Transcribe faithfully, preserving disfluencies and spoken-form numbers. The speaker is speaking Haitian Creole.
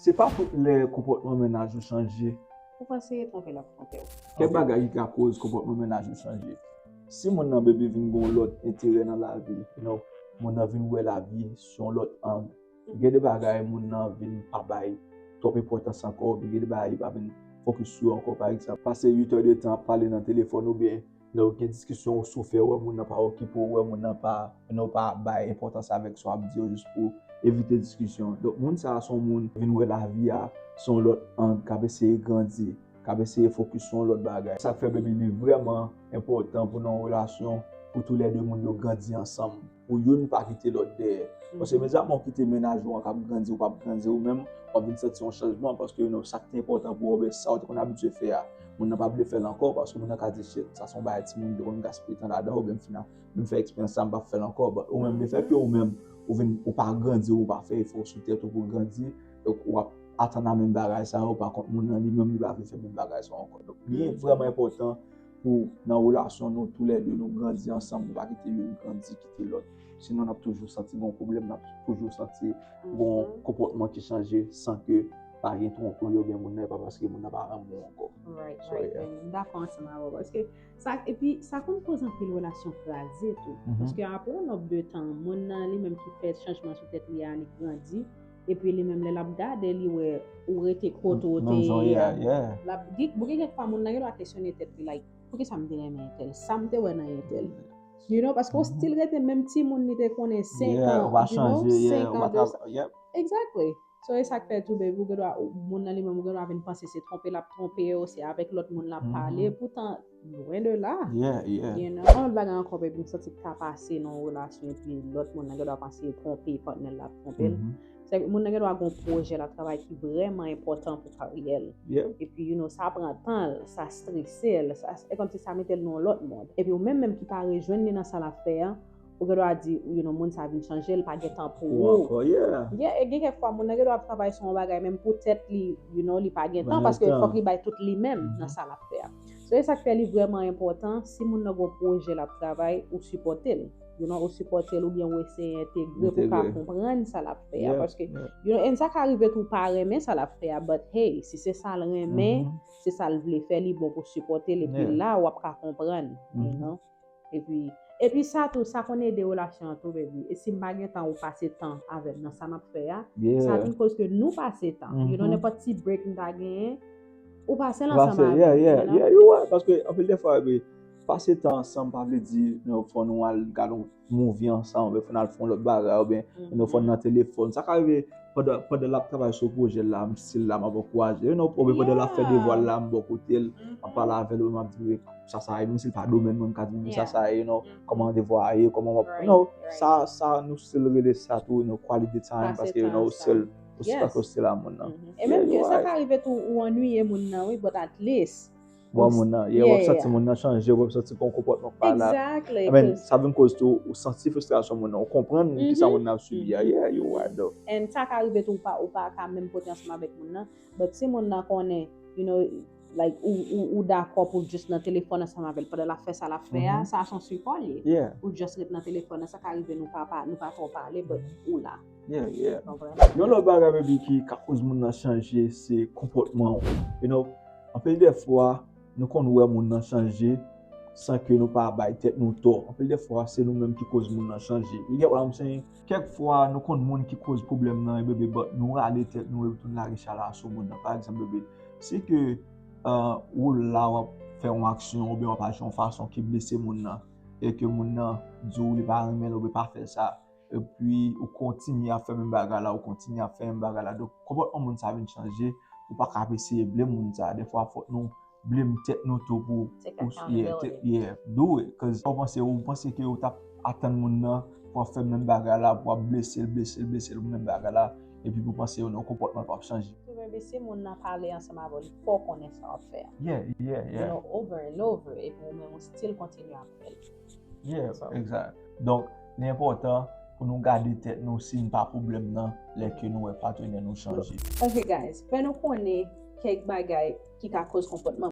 Se pa tout lè konpòtman mennaj ou chanje. Ou panse e twonpe l ap twonpe w. Kèk bagay ki ka koz konpòtman mennaj ou chanje. Si moun nan, baby, vin gen yon lòt enterè nan lavi, you know, moun nan vin wè lavi sou yon lòt ang. Gen de bagay moun nan vin pa bay twòp enpòtans ankò, oubyen gen de bagay li pa vin fokis sou yo ankò. Pa egzanp, pase uit è de tan ap pale nan telefòn oubyen lè w gen diskisyon ou soufè, ou wè moun nan pa okipe w, ou wè moun nan pa, you know, pa bay enpòtans avèk sa w ap di yo jis pou evite diskisyon. Donk, moun sa a se yon moun vin wè lavi a sou yon lòt ang, k ap eseye grandi, k ap eseye fokis sou yon lòt bagay. Sa k fè, baby, li vrèman enpòtan pou nan yon relasyon, pou toulède moun yo grandi ansanm, pou youn pa kite lòt dèyè. Paske mezanmi, w kite mennaj ou an k ap grandi, ou p ap grandi ou menm, w ap vin santi yon chanjman, paske, you know, sa k te enpòtan pou ou, oubyen sa w te konn abitye fè a, moun nan pa vle fè l ankò, paske moun nan ka di, "Shit, sa se yon bagay timoun, m te konn gaspiye tan ladan, oubyen m fin a, m fè eksperyans sa, m p ap fè l ankò." But ou menm, lefètke ou menm, ou vin, ou pa grandi, ou pa fè efò sou tèt ou pou grandi, donk ou ap atann a menm bagay sa yo, pa kont moun nan li menm, li pa vle fè menm bagay sa yo ankò. Donk, li vrèman enpòtan pou nan relasyon nou, toulède nou grandi ansanm, nou pa kite youn grandi, kite lòt. Sinon, n ap toujou santi gon pwoblèm, n ap toujou santi gon konpòtman ki chanje san ke pa gen twonpri oubyen moun nan, e pa paske moun nan pa renmen w ankò. Right, right, yeah. M dakò ansanm avè w, paske sa, epi sa konn koz anpil relasyon kraze tou. Paske apre yon nòb de tan, moun nan li menm ki fè chanjman sou tèt li a, li grandi, epi li menm lè l ap gade, li wè ou rete kote w te ye a. L ap, gen, gen kèk fwa moun nan gen dwa kesyone tèt li, like, poukisa m te renmen entèl? Sa m te wè nan entèl? You know, paske w still rete menm timoun li te konnen senk an, you know, senk an, de an. Exactly. So, e sa k fè tou, baby, ou gen dwa, ou, moun nan li menm, ou gen dwa vin panse se twonpe l ap twonpe w, se avèk lòt moun l ap pale. Poutan, lwen de la. You know, yon lòt bagay ankò, baby, m santi k ka pase nan yon relasyon, epi lòt moun nan gen dwa panse twonpe patnè l ap twonpe l. Se moun nan gen dwa gen yon pwojè l ap travay ki vrèman enpòtan pou karyè l. Epi, you know, sa pran tan l, sa strese l, sa, e kòmsi sa mete l nan yon lòt mond. Epi ou menm, menm ki pa rejwenn li nan sa l ap fè a, ou gen dwa di, you know, moun sa vin chanje, li pa gen tan pou ou. Yeah, e gen kèk fwa, moun nan gen dwa ap travay sou yon bagay, menm pou tèt li, you know, li pa gen tan, paske fòk li bay tout li menm nan sa l ap fè a. So, e sa k fè li vrèman enpòtan, si moun nan gen yon pwojè l ap travay, ou sipòte l. You know, ou sipòte l oubyen ou eseye entegre pou ka konprann sa l ap fè a. Paske, you know, and sa ka rive tou pa renmen sa l ap fè a, but hey, si se sa l renmen, se sa l vle fè, li bon pou sipòte l, epi la, w ap ka konprann, you know. Epi, epi sa tou, sa konn ede relasyon an tou, baby. E si m pa gen tan ou pase tan avè m nan sa m ap fè a, sa vin koz ke nou pase tan. You know, nenpòt ti break m ta genyen, ou pase l ansanm avè m, you know. Yeah, you right. Paske anpil de fwa, baby, pase tan ansanm pa vle di, you know, fò nou al gade yon movie ansanm, oubyen fò n al fè yon lòt bagay, oubyen, you know, fò n nan telefòn. Sa ka rive pandan, pandan l ap travay sou pwojè l la, m still la, m ap ankouraje, you know, oubyen pandan l ap fè devwa l la, m bò kote l, m ap pale avè l, m ap di, "Sa, sa ye," menm si l pa domèn mwen, m ka di, "Sa, sa ye, you know, kòman devwa a ye, kòman w ap," you know, sa, sa, nou still rele sa tou, you know, quality time, paske, you know, ou still, ou still, paske ou still a moun nan. E menm ke sa ka rive tou, ou annuiye moun nan, wi, but at least, Bon, moun nan, yeah, w ap santi moun nan chanje, w ap santi gen yon konpòtman k pa la. Exactly. I mean, sa vin koz tou, ou santi fristrasyon moun nan, ou konprann kisa moun nan ap sibi a. Yeah, you right though. And sa ka rive tou, ou pa, ou pa ka menm pote ansanm avèk moun nan. But si moun nan konnen, you know, like, ou, ou, ou dakò pou w just nan telefòn ansanm avè l pandan l ap fè sa l ap fè a, sa se yon sipò l ye. Yeah. Ou just ret nan telefòn nan, sa ka rive nou pa, pa, nou pa twò pale, but ou la. Yeah, yeah. Yon lòt bagay, baby, ki ka koz moun nan chanje, se konpòtman w. You know, anpil de fwa, nou konn wè moun nan chanje san ke nou pa bay tèt nou tò. Anpil de fwa, se nou menm ki koz moun nan chanje. You get what I'm saying? Kèk fwa, nou konn moun ki koz pwoblèm nan, baby, but nou rale tèt nou e nou tounen lage chala sou moun nan. Pa egzanp, baby, si ke, uh, ou la w ap fè yon aksyon oubyen w ap aji yon fason ki blese moun nan, e ke moun nan di w li pa renmen l oubyen pa fè sa, epi ou kontinye ap fè menm bagay la, ou kontinye ap fè menm bagay la. Donk, konpòtman moun sa vin chanje, ou pa ka ap eseye blame moun sa. Defwa, fòk nou blame tèt nou tou pou, pou, yeah, take accountability. Yeah, do it. Cause ou panse, ou panse ke ou t ap atann moun nan pou ap fè menm bagay la, pou ap blese l, blese l, blese l pou menm bagay la, epi pou panse yon konpòtman p ap chanje. Tou menm si moun nan pale ansanm avè w, li fè w konnen sa w ap fè a. Yeah, yeah, yeah. You know, over and over, epi ou menm ou still kontinye ap fè l. Yeah, exact. Donk, li enpòtan pou nou gade tèt nou si n pa pwoblèm nan lè ke nou wè patnè nou chanje. Ok, guys, fè nou konnen kèk bagay ki ka koz konpòtman